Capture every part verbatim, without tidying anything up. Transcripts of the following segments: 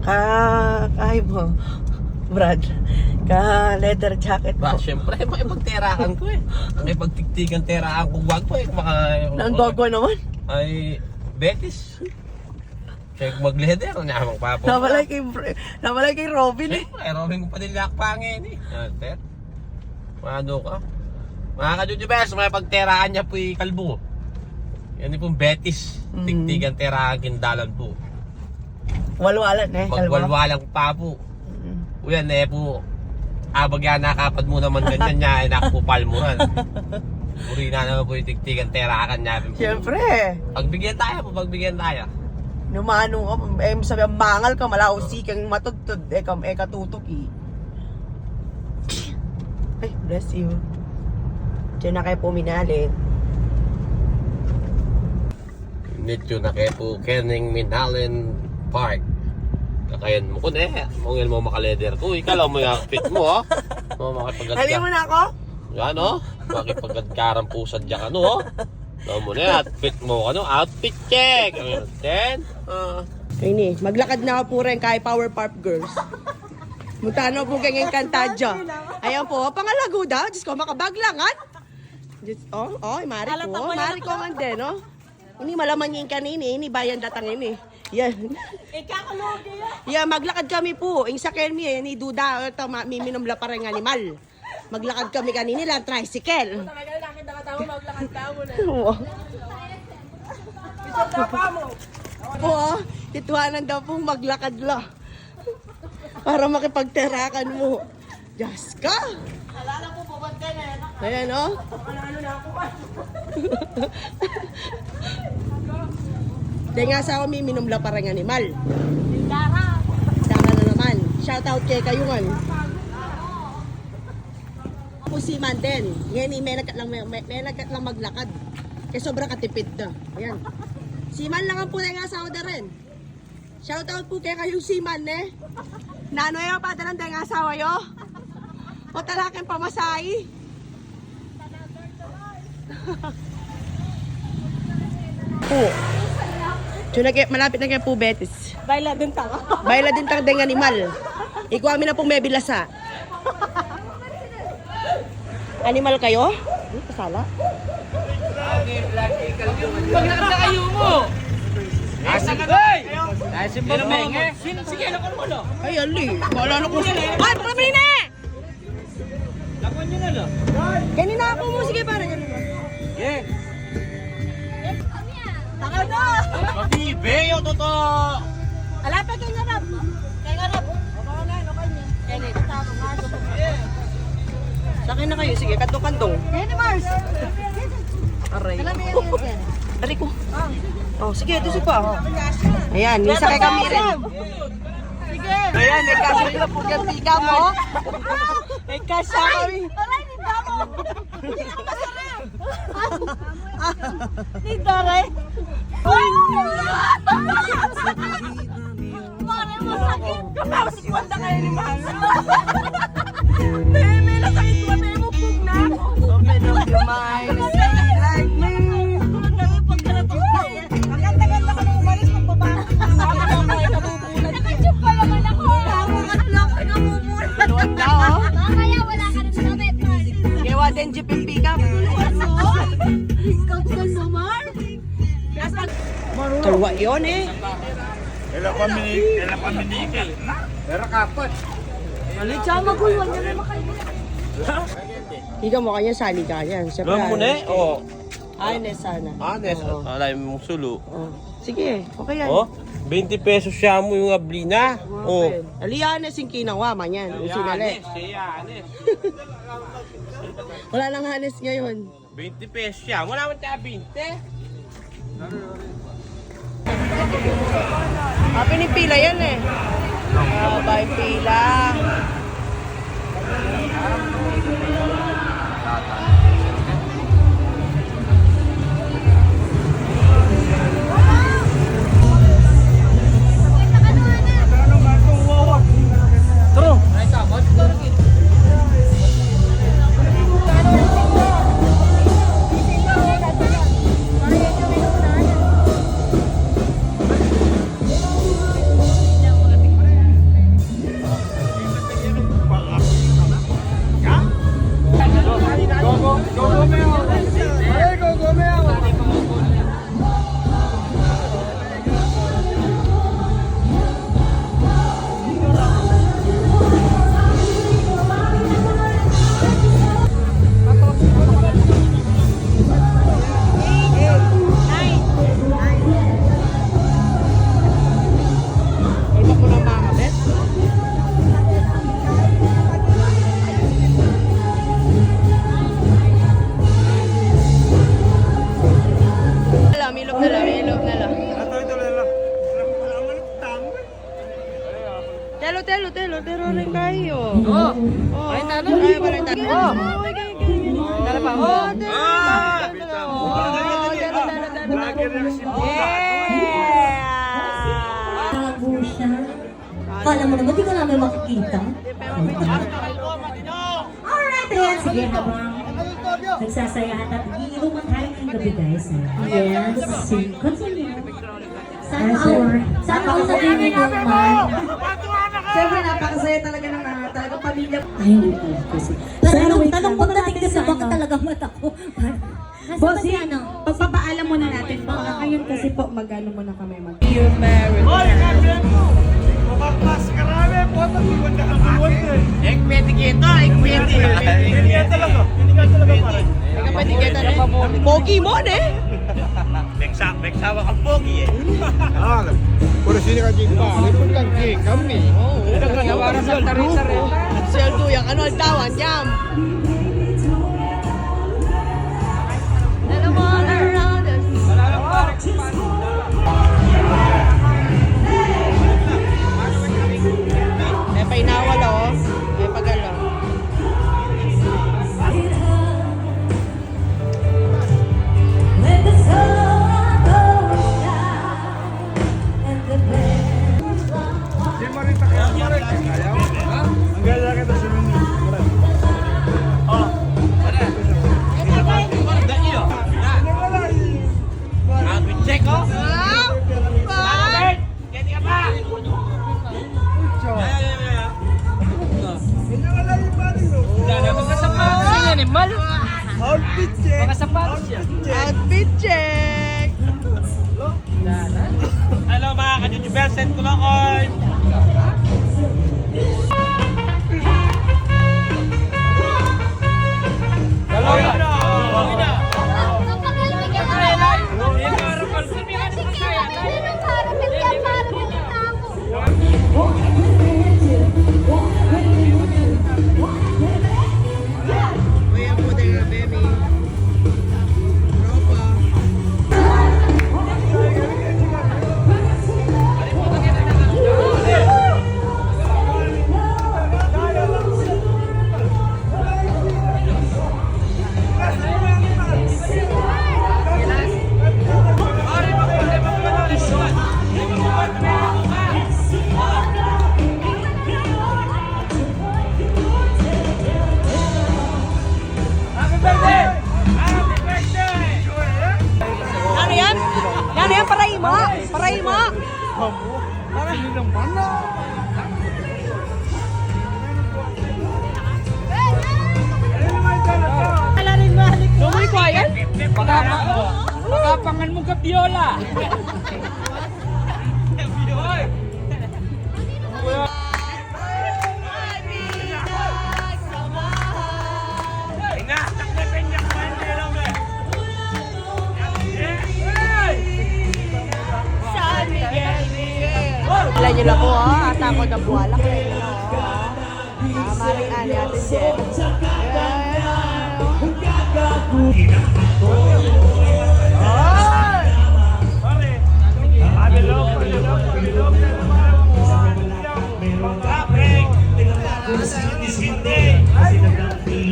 Ka, kay mo, Brad. Ka leather jacket Ba, mo. Siyempre, makipagterakan ko eh. Makipagtigtigan terakan ko, wag ko eh. Baka, Nang bago naman. Ay, Betis. Check mag-leather, ano naman pa po? Namalay kay Br-, namalay kay Robin eh. Siyempre, Robin ko pa din lakpangin eh. Ah, ter. Ano ka? Mga ka-Jujubers, makipagterakan ya pu i kalbu. Yan pung Betis. Mm. Tigtigan terakan king dalan pu. Walwalan eh, kalbu. Magwalwalan pa pu. Mm. Uyan, eh, pu. Abag yan, nakapad mu naman ganyan, nya, eh, nakapupal mu ran. Buri na naman pu i tigtigan terakan ya pu. Siyempre. Pagbigyan taya pu, pagbigyan taya. Numanu ka, eh, sabi, mangal ka, malausi kang matudtud, eh, kam-, eh, katutuki. Ay, bless you. Diyan na kayo puminalin. Nityo na kayo po kening Minalin Park. Kakayan mo ko ne, mungil mo makaleder ko. Ikaw lang mo yung outfit mo, ha? Mo makipagad Hali mo na ako? Yan, oh. Makipagad ka rin po sa dyan, ano, oh. Alam mo na yan, outfit mo, ano? Outfit check! Ayan, ten. Ah. Ini, maglakad na po rin kay Powerpuff Girls. Mutano po kayong kantadya. Ayan po, pangalago daw. Diyos ko, makabaglangan. Diyos, oh, oh, mari Alata ko, ko yan. Mari ko man din, oh. Ini malaman yung kanini, ini bayan datang ini. Yan. Ikaw, kalugi yan. Yan, maglakad kami po. Yung sa kami, ini duda, ito, ma-, miminum la pa rin animal. Maglakad kami kanini lang, tricycle. Talaga, nakita ka tao, maglakad ka muna. Oo. Isang tapa mo. Oo, ituanan daw pong maglakad la. Para makipagterakan mo. Diyos ka! Alala po, bubad ka na yan. Ayan, oh. Ano-ano na ako, ah. Dahil nga sa ako, miminum la parang animal. Dara. Dara na naman. Shout out kay kayo, man. Ako si Manden. Ngayon, eh, may nagkat lang, may, may, may nagkat lang maglakad. Kaya sobra katipid na. Ayan. Si Man lang ang punay nga asawa da rin. Shout out po kay kayong seaman, eh. Nano yo, padalan deng asawa yo? O talagang pamasahe. Po. Diyan na kay, malapit na kay po Betis. Bayla din tanga. Bayla din tanga deng animal. Ikuha mi na pong mebilasa. Animal kayo? Ay, kasala. Maglakad na kayo mo. Asa ka, Goy? Ay, simba mo, eh. Sin-, sige, lakad mo, no? Ay, ali. Bahala na ko. Ay, pamina! Lakad nyo na, no? Ganina ako mo. Sige, pare, ganina. Sige. Tara na! Mabibe yung totoo! Ala, pa kay ngarap! Kay ngarap! Sa akin na kayo. Sige, kandong-kandong. Yan, Mars! Aray. Alam mo yan, yan, yan. Aray ko. Oh, sige, ito si pa. Ayan, isa kay kami rin. Sige. Ayan, may kasya na po yung tika mo. May kasya kami. Aray, hindi ako. Hindi ako masarap. Ni Doray. Pare, masakit. Kapag si Wanda kayo ni Mahal. Dahil may nasakit mo, dahil mo pugna. Open up your mind. Like me. Ang ganda-ganda ko nung umalis, magbaba. Naka-tube pa naman ako. Parang ano lang, pinamumula. Mamaya wala ka na sa bed, Mars. Kewa din, jeep yung pick up. Ikaw, Mars. Kalwa yun eh. Ela pa mini-, ela pa minikat na. Pero kapat. Alit siya, magulwan niya na makainit. Ikaw mo kanya, sali ka yan. Siyempre, Ma'am mo na eh, oh. Honest sana. Honest, Oo. Alay mong sulu. Oh. Sige, okay yan. Oh, twenty pesos siya mo yung abli na. Oh. Okay. Alianes yung kinawa man yan. Yung sinali. Alianes, Alianes. Wala nang honest ngayon. Twenty pesos siya. Wala man tayo twenty. Ah, pinipila yan eh. Ah, by pila. True. Telo, telo, telo, telo rin kayo. Oh. Oh. Ay, talo. Ay, balik talo. Oh. Talo pa. Oh. Telo, telo, telo. Oh, telo, telo, telo. Yeah. Tago siya. Kala mo naman, di ka namin makikita. Alright, ayan, sige, habang nagsasaya at iinuman tayo ngayong gabi, guys. Yes, continue. Sana all. Sana all sa inyo naman. Siyempre, napakasaya talaga ng, ah, talagang pamilya. Ay, hindi ko kasi. Pero tanong, wait tanong lang. Pagdating dito, baka talaga mata ko. Bossing, pagpapaalam muna natin po. Ngayon kasi po, mag-ano muna kami, mag- Hoy, kapit mo! Mabaklas ka rami, puta, di ba nakasuwag eh? Ek pwede kita, ek pwede. Hindi nga talaga, hindi nga talaga, pare. Eka pwede kita na. Pogi mo, ne? Meksa, meksa, waka pogi eh. Ah, puro sini ka jing pa, lipod lang jing kami. Oo. Para sa tari-tari. Sweldo yan, ano ang tawag yan? Alam mo, around us. May painawal, oh. May pagalo. Check, oh. Yan, yan, yan, yan. Yan, yan, yan, yan. Yan, yan, yan, yan. Sino yan, animal? Outfit check. Mga sapatos yan. Outfit check. Outfit check. Hello, mga ka-Jujubel, send ko lang, oy. Hello. Happy birthday! Happy birthday! Nanu yan? Nanu yan? Paraima! Paraima! Para. Ala rin balik ko. Tuloy ko, ayan. Pagkapangan mo ka, Viola. San Miguel, Miguel. Ala nyo na po, ha? Ata ko na buwala. Kaya nyo na, ha? Ah, Mari Ann, Ate Jen. Ay!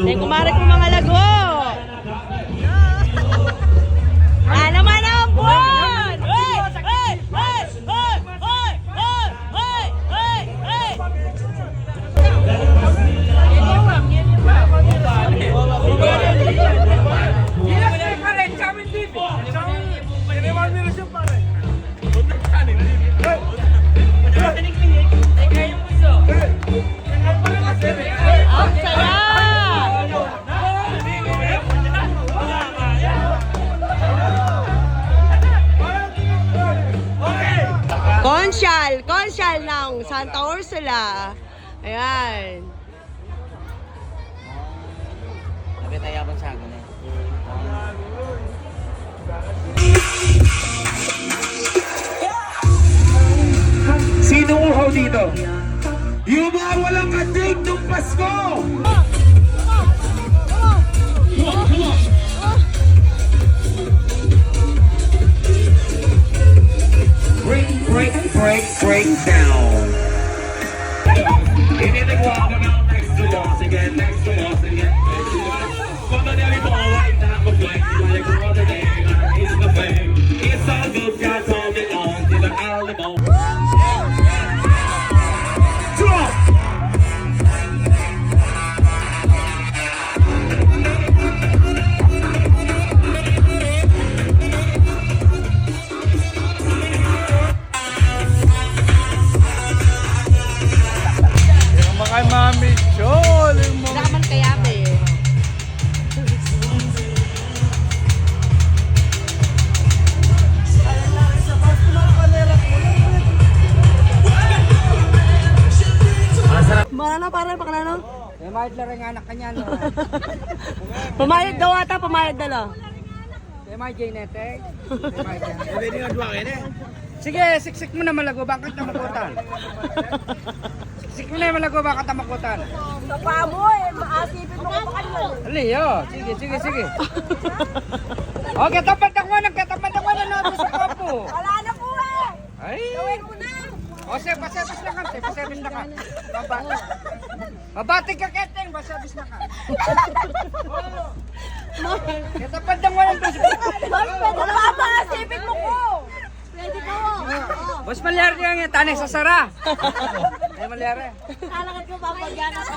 Ay, kumare ku, mga lago. Ano man ang buwan? Hoy! Hoy! Hoy! Ang saya! Konsyal, konsyal ng Santa Ursula. Ayan. Sabi tayo abang sago na eh. Sinong uhaw dito? Yung mga walang ka-date nung Pasko! Break, break, break, break down. Ini the one about next to us again, next to us again, next to us. From the very ball like that, but like, like, what a day, like, it's the thing. It's all good, guys, all the on, till the early morning. Drop! Yung mga Mami Chol, yung mga Wala ka man kaya, be. Mana, pare, pakananu? Eh, mayad la rin anak kanya, no? Pamayad daw ata, pamayad na la. Tema J N F A. Tema J N F A. Pwede nga duwa kayo, eh. Sige, siksik mu na, malago, bakit na makutan? Siksik mu na, malago, bakit na makutan? Sa pamo, eh, maasipin mo ko pa kanyan. Ali, oh. Sige, sige, sige. Oh, kita pa takwanan, kita pa takwanan, no, sa kapo. Wala na po, eh. Ay. Gawin mo na. O, sir, pasebis na ka, sir, pasebis na ka. Baba. Mabati ka, Keteng, pasebis na ka. Kita pa dang walang bus. Wala pa, sipit mo ko. Pwede ka, oh. Boss Malyari, yang tanay sa sara. Ay, Malyari. Kalakat ko, papagyan ako.